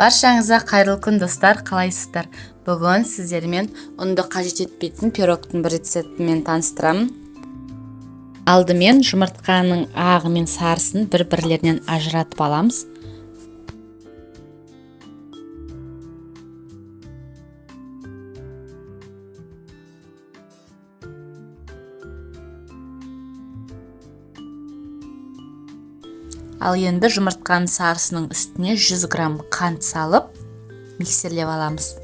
Баршаңызға қайырлы күн, достар! Қалайсыздар? Бүгін сіздермен ұнды қажет етпейтін пирогтың бір рецептімен таныстырамын. Алдымен жұмыртқаның ағы мен сарысын бір-бірлерінен ажыратып аламыз. Ал енді жұмыртқаның сарысының үстіне 100 грамм қант салып, миксерлеп аламыз.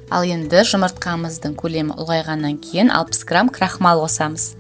Ал енді жұмыртқамыздың көлемі ұлғайғаннан кейін 60 грамм крахмал қосамыз.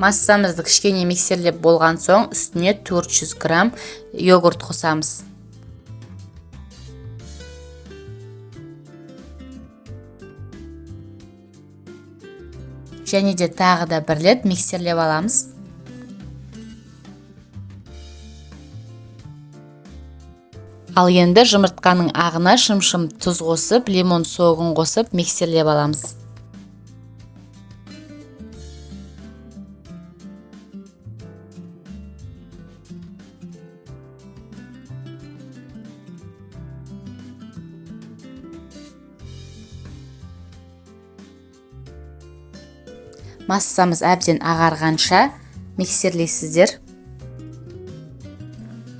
Массамызды кішкене миксерлеп болған соң, үстіне 400 грамм йогурт қосамыз. Және де тағы да бір рет миксерлеп аламыз. Ал енді жұмыртқаның ағына шымшым тұз қосып, лимон согын қосып, миксерлеп аламыз. Массамыз әбден ағарғанша миксерлейсіздер.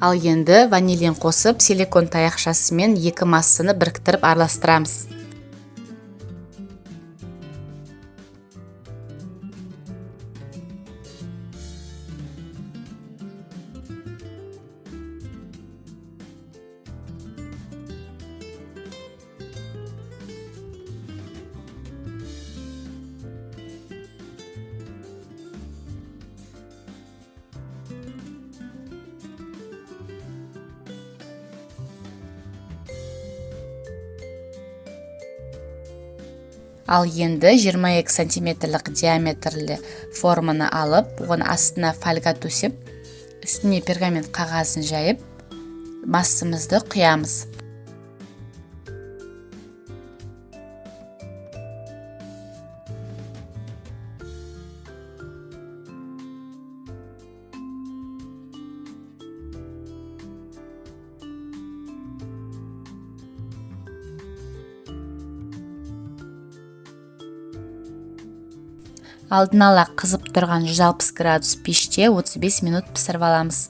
Ал енді ванилин қосып, силикон таяқшасымен екі массаны біріктіріп араластырамыз. Ал енді 22 сантиметрлік диаметрлі форманы алып, оны астына фольга төсеп, үстіне пергамент қағазын жайып, массамызды құямыз. Алдын ала қызып тұрған 160 градус пеште 35 минут пісіріп аламыз.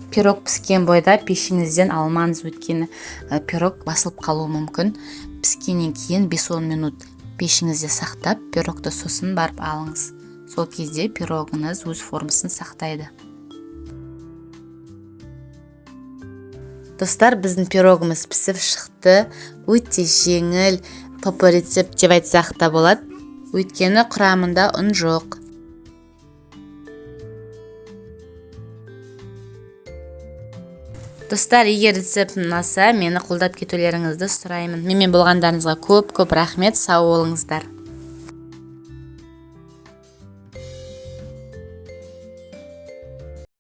Пирог піскен бойда пешіңізден алмаңыз, өйткені пирог басылып қалуы мүмкін. Піскеннен кейін 5-10 минут пешіңізде сақтап, пирогты сосын барып алыңыз. Сол кезде пирогыңыз өз формасын сақтайды. Достар, біздің пирогымыз пісіп шықты. Өте жеңіл, ПП рецепт деп айтсақ та болады. Өйткені құрамында ұн жоқ. Достар, егер рецептім ұнаса, мені қолдап кетулеріңізді сұраймын. Менімен болғандарыңызға көп-көп рахмет. Сау болыңыздар.